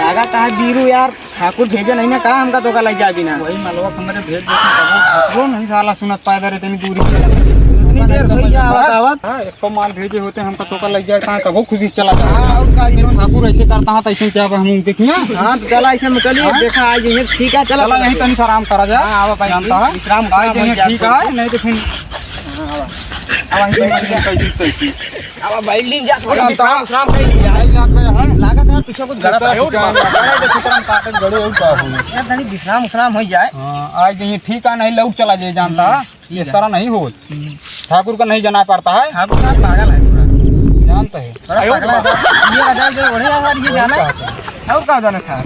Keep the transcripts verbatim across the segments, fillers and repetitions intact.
अगर कहा बीरू यार, ठाकुर भेजे नहीं ना, कहा हमका तोका लइ जाबी ना। वही मलवा हमरे भेज देते, तबो ठाकुरो नहीं साला सुनत पाए बरे, इतनी दूरी से। इतनी देर होइ गया आवत, आवत। हाँ, एक तो माल भेजे होते, हमका तोका लइ जाए, कहाँ तबो खुशी से चला जाए। हाँ, और का, ठाकुर ऐसे करता है, तो ऐसे क्या हम उनके किया? हाँ, तो चला, ऐसे में चलिए, हाँ? देखा, आज ये ठीक है, चला, चला, चला। यहीं तनी से आराम करा जाए। हाँ, आवा भाई, जानता है? विश्राम, आज विश्राम यहीं हो जाए, ठीक है, नहीं तो फिर हाँ, आवा। आवा, यहीं तनी से कैसी, कैसी। अब भाई, लीन जा, थोड़ा विश्राम, विश्राम कर लिया। भाई, जान गया है। लागत है, पीछे कुछ गलत है। अरे, देखो, तुरंत काटन गड़े, और का हो? यार, तनी विश्राम, विश्राम हो जाए। हाँ, आज ये ठीक है, नहीं लौट चला जाए, जानता है? हम्म, ठीक है। इस तरह नहीं हो। हम्म। ठाकुर का नहीं जाना पड़ता है। ठाकुर साहब पागल है थोड़ा। जानते हैं। थोड़ा पागल है। ये बता दे, बढ़िया यार, ये जाना है। और का जाना था?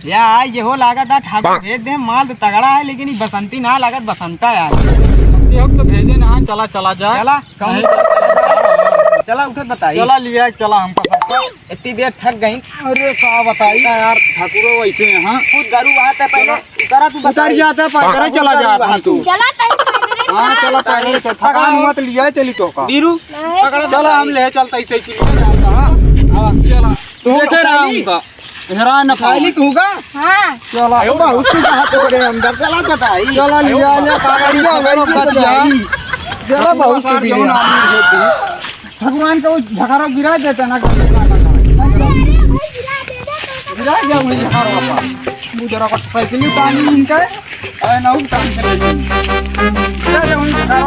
या आई, ये हो लागत है ठाकुर भेज दे, माल तो तगड़ा है, लेकिन ये बसंती ना लागत, बसंता यार। ये हम तो भेजे ना, चला, चला जा। चला, कौन नहीं। चला, उठत बताई। चला लिया, चला हमको सबका। इतनी देर थक गई। अरे का बताई यार, ठाकुरो वैसे हैं। खुद गरू आते पहले, उतरा तू उतर बताई। जाता, पैदल चला जाता तू। चला तई पैदल। हाँ, चला पैदल चल, थकान मत लिया, चली तो का। बीरू, नहीं। चला हम ले चलता इसे इसीलिए जाता। हाँ, चला। तू देखे रहा उनका। हैरान न खाली तू का? हाँ। चला, आयो बहुत सी बात हो गए अंदर। चला बताई। चला, लिया, लिया, कागड़िया, कागड़िया, कागड़िया। चला, बहुत सी बात हो गए। भगवान का वो झगड़ा गिरा देता ना, गिरा गया वही झगड़ा का। मुझे रखा साइकिल पानी इनका। अरे ना, उठा के ले। चल, उन सारा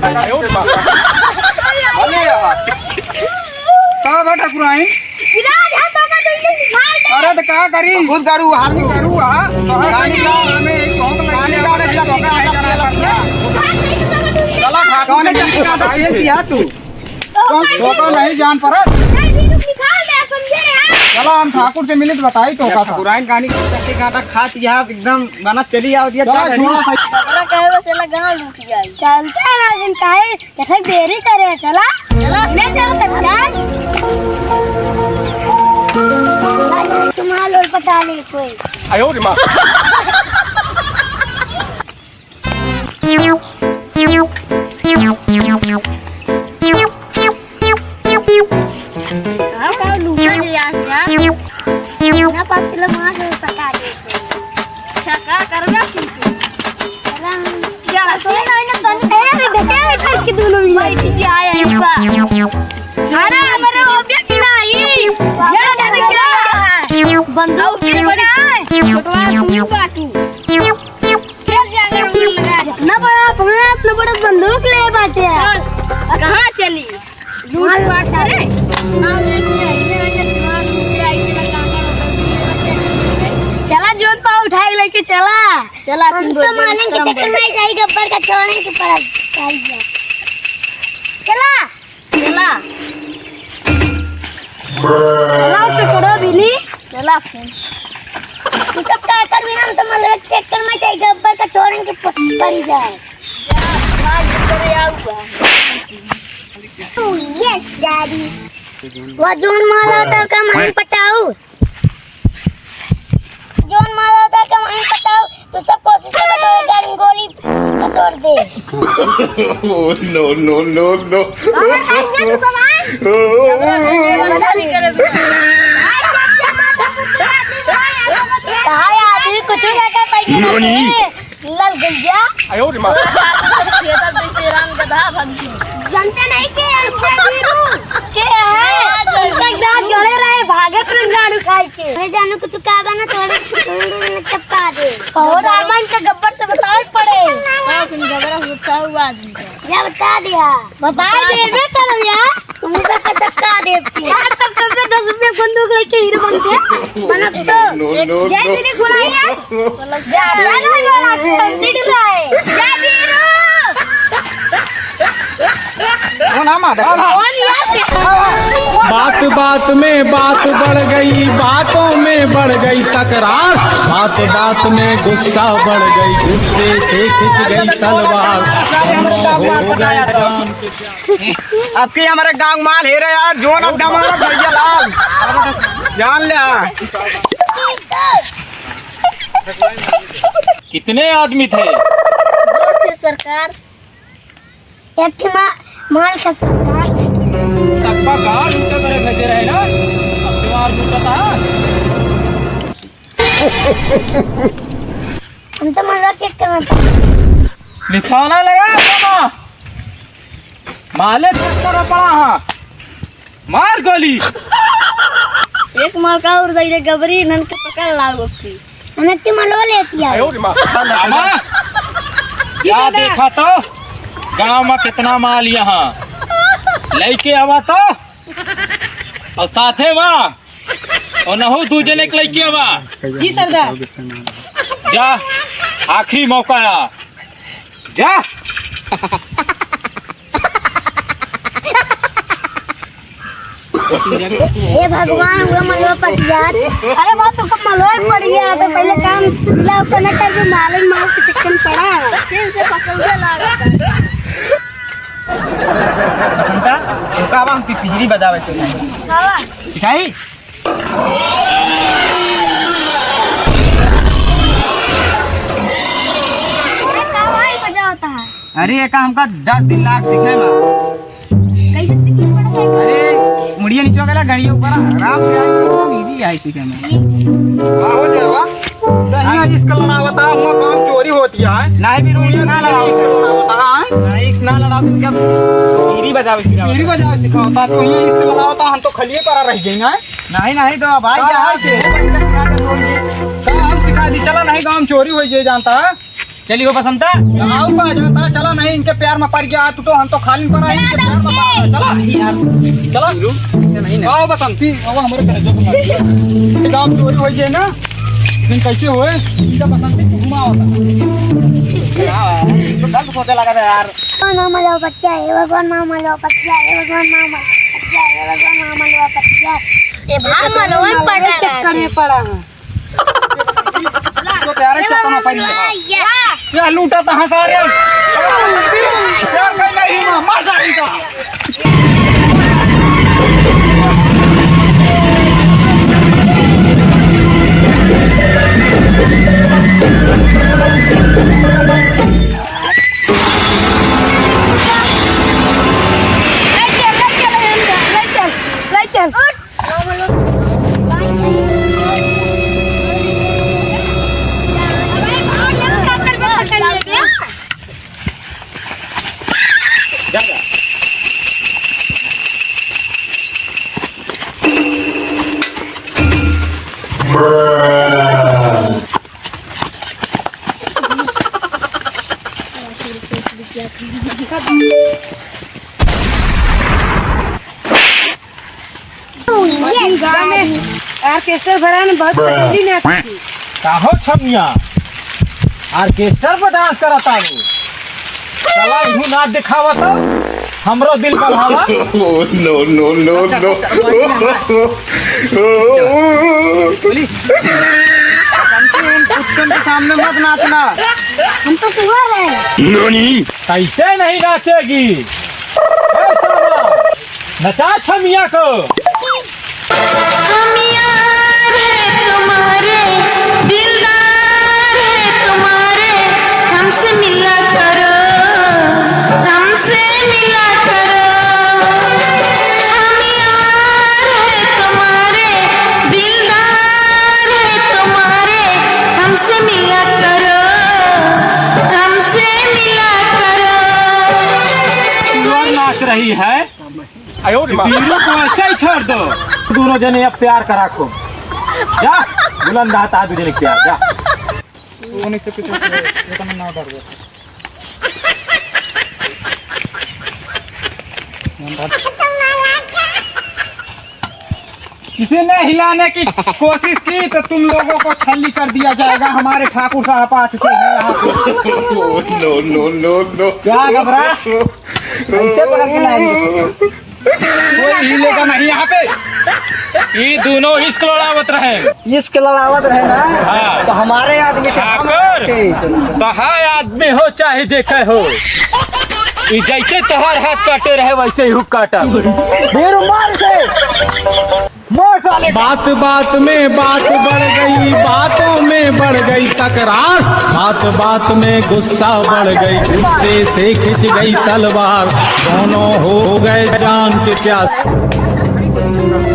गाड़ियों का लगा दे। अरे यार। का बा ठाकुराइन? गिरा जा, तो का तुमने निकाल दे। अरे तो का करी? खुद करू, हाथ में करू, हाँ। पानी का, हमें एक बहुत लगा पानी का, हमें लगा है, करा करना। चला, ठाकुर ने किसी का तो खेल किया तू। तो कौन कैसे? तोका नहीं जान पड़त? नहीं, दीदी, निकाल दे, समझे यार। चला, हम ठाकुर से मिलित बताई तोका था। ठाकुराइन कहानी करते काटा खात यहाँ एकदम बना चली आओ दिया। चला, छोड़ा। हमरा कहे बस चला गाँव लूट जाई। चलते हैं ना, दिन काहे, देखा देरी करे, चला। चला। ले चलो तत्काल। तुम्हारा लोग पता नहीं कोई। आयो रे माँ। हाँ, का लूटा ले यार, यार। ना पाँच किलो मांस है, पका दे। अच्छा, का करबे तू? चला हम। क्या? तो ना, ना, तो ए, रे, बेटे, रे, करके दोनों मिला। बैठ गया है, रुका। अरे, हमारे object नहीं। ये, ये, ये। बंदूक की बड़ी। छोटवा, तू बाकी। चल जा, अगर हम लगा दे। इतना बड़ा अपना, इतना बड़ा बंदूक ले बाटे। चल, कहाँ चली? लूट पाट करे। चला, जोन पाव उठाए लेके चला। चला, हम तो मालेन के चक्कर में जाई, गब्बर का छोड़न के पड़ा, चल जा। चला। चला। चला, टुकड़ो भी ली। चला फिर। तू सब का कर बिना हम तो मतलब चक्कर में जाई, गब्बर का छोड़न के प-, पड़ी जाए। जा, भाग करे आऊगा। Oh, yes, daddy। वो जोन मारा तो का मार पटाऊ। जोन मारा था, कमाई बताओ, तू सब कोशिश कर, तो एक गाड़ी गोली छोड़ दे। Oh, no, no, no, no। बाबा, कहाँ गया तू, बाबा? कहाँ यार, अभी कुछ नहीं कर पाएंगे। नॉनी। लल गइया। आयो रे माँ। तोरा साथ में खेतत जैसे राम गधा भंगी। जानते नहीं के है, के है? इनका दांत गड़े रहे, भागत रहे गाड़ू खाई के। अरे जानू, कुछ का बना, तोरे, तोरे टपका दे। और रामायण के गब्बर से बतावे पड़े। का तुम झगड़ा होता हुआ आदमी का? जा बता दिया। बता दे, बे कर दिया। तुम सब के धक्का देती। यार, तब तुमसे दस रुपया बंदूक लेके हीरो बनते। मतलब तो, no, no, जय no। श्री गुलाइया। जा, जा, जा, जा, जा, जा, जा, जा, कौन है माधव? कौन यार? बात बात में बात बढ़ गई, बातों में बढ़ गई तकरार, बात बात में गुस्सा बढ़ गई, गुस्से से खिंच गई तलवार। दोनों हो गए जान के अबकी हमरे गाँव माल हेरे यार, जोन अड्डा मारा भैया लाल। जान ले। कितने आदमी थे? दो थे सरकार। एक ठे मा-, माल का सरदार। तब्बा गाल उठे करे भेजे रहे ना, अब दीवार उठता। हम तो मजाक के करत हन। निशाना लगा, मामा। माले चक्कर पड़ा, हाँ। मार गोली। एक मौका और दे दे गबरी, इन्हन के पकड़ लाओ गोपी। हमें तुम लो लेती है। आयो रे माँ। मामा, क्या देखा तो? गाँव में कितना माल यहाँ। लइके आवा तो। और साथे मा, और नहु दू जने के लइके आवा। जी सरदार। जा, आखिरी मौका है। जा। हे भगवान, वो मलवा पट जात। अरे बाप, तो कब मलवा पड़ गया, तो पहले काम किया, उसको न कर, जो मालिक माल के चक्कर में पड़ा है। फिर से पकड़ के ला रहा है। बसंता, रुका, अब हम तिजरी बजावे से। हाँ। सिखाई? अरे, का भाई मजा होता है? अरे, एका हमका दस दिन लाग सीखे में। कैसे सीखे पड़ता है? अरे, मुड़िया नीचे गेला, गड़िया ऊपर, आराम से आई, एकदम easy है सीखे में। ये हाँ, हो जाए, वाह। तो हियाँ इसका लड़ावता, हुआ काम चोरी होती है। नहीं भी रुई से ना लड़ाओ। हाँ? नहीं, इसका ना लड़ाओ, तुम क्या बीड़ी बजाओ, इसका बीड़ी बजाओ सिखाओ, ता तो हियाँ इसका लड़ावता, हम तो खलिए पर रह जाएंगे। नहीं, नहीं, तो भाई, का क्या है? है? का हम सिखा दी, चला नहीं, काम चोरी हो ये जानता है। चलिए, वो बसंता। आओ, आ जाता, चला नहीं, इनके प्यार में पड़ गया, तू तो, हम तो खाली पर आए, इनके प्यार में पड़ गया, चला। यार, चला। गुरु, ऐसे नहीं ना। आओ, बसंती, आओ, हमारे घर जो काम चोरी हो ये ना, लेकिन कैसे होए, इनका बसंती घुमा होता। तो गलत सोचे लगा था यार। मामा लो बच्चा है, भगवान मामा लो बच्चा है, भगवान मामा लो बच्चा है, भगवान मामा लो बच्चा है। ए भाई, मामा लो बच्चा है। चक्कर में पड़ा है। तो प्यारे चक्कर में पड़ी है। या। या लूटा तो हंसा रे। यार, कहीं नहीं, मार डाली का। ले चल, ले चल, ले चल। Yes, गाँव में Daddy। Orchestra भरा न बहुत पसंदी नाच थी। काहो छमिया, orchestra पर dance करत आलू? चला इहू नाच दिखावा तो, हमरो दिल बहलावा। Oh, no, no, no, no। बोली, कुत्तन के सामने मत नाचना। हम तो सुअर हैं। कैसे नहीं नाचेगी? ए साला, नचा छमिया को। हम यार हैं तुम्हारे, दिलदार हैं तुम्हारे, हमसे मिला करो, हमसे मिला करो। हम यार हैं तुम्हारे, दिलदार हैं तुम्हारे, हमसे मिला करो, हमसे मिला करो। क्यों नाच रही है? आयो रे माँ। बीरू को ऐसे ही छोड़ दो। दोनों जने अब प्यार करा खूब। जा, बुलंद हाथ आ, दू जने प्यार, जा। वो नहीं तो पीछे से, ये तो ना डर गया। किसी ने हिलाने की कोशिश की तो तुम लोगों को छल्ली कर दिया जाएगा। हमारे ठाकुर साहब आ चुके हैं यहाँ पे। No, no, no, no। क्या घबरा? ऐसे पकड़ के लाएंगे। कोई हिलेगा नहीं यहाँ पे। ये दोनों इश्क लड़ावत रहे। इश्क लड़ावत रहे ना? हाँ। तो हमारे आदमी के सामने ठाकुर, ठीक है। तो हाय आदमी हो चाहे जेके हो, ई जैसे तोहार हाथ काटे रहे वैसे ही हुक काटा। ढेर मार से। बात बात में बात बढ़ गई, बातों में बढ़ गई तकरार, बात बात में गुस्सा बढ़ गई, गुस्से से खिंच गई तलवार, दोनों हो गए जान के प्यासे।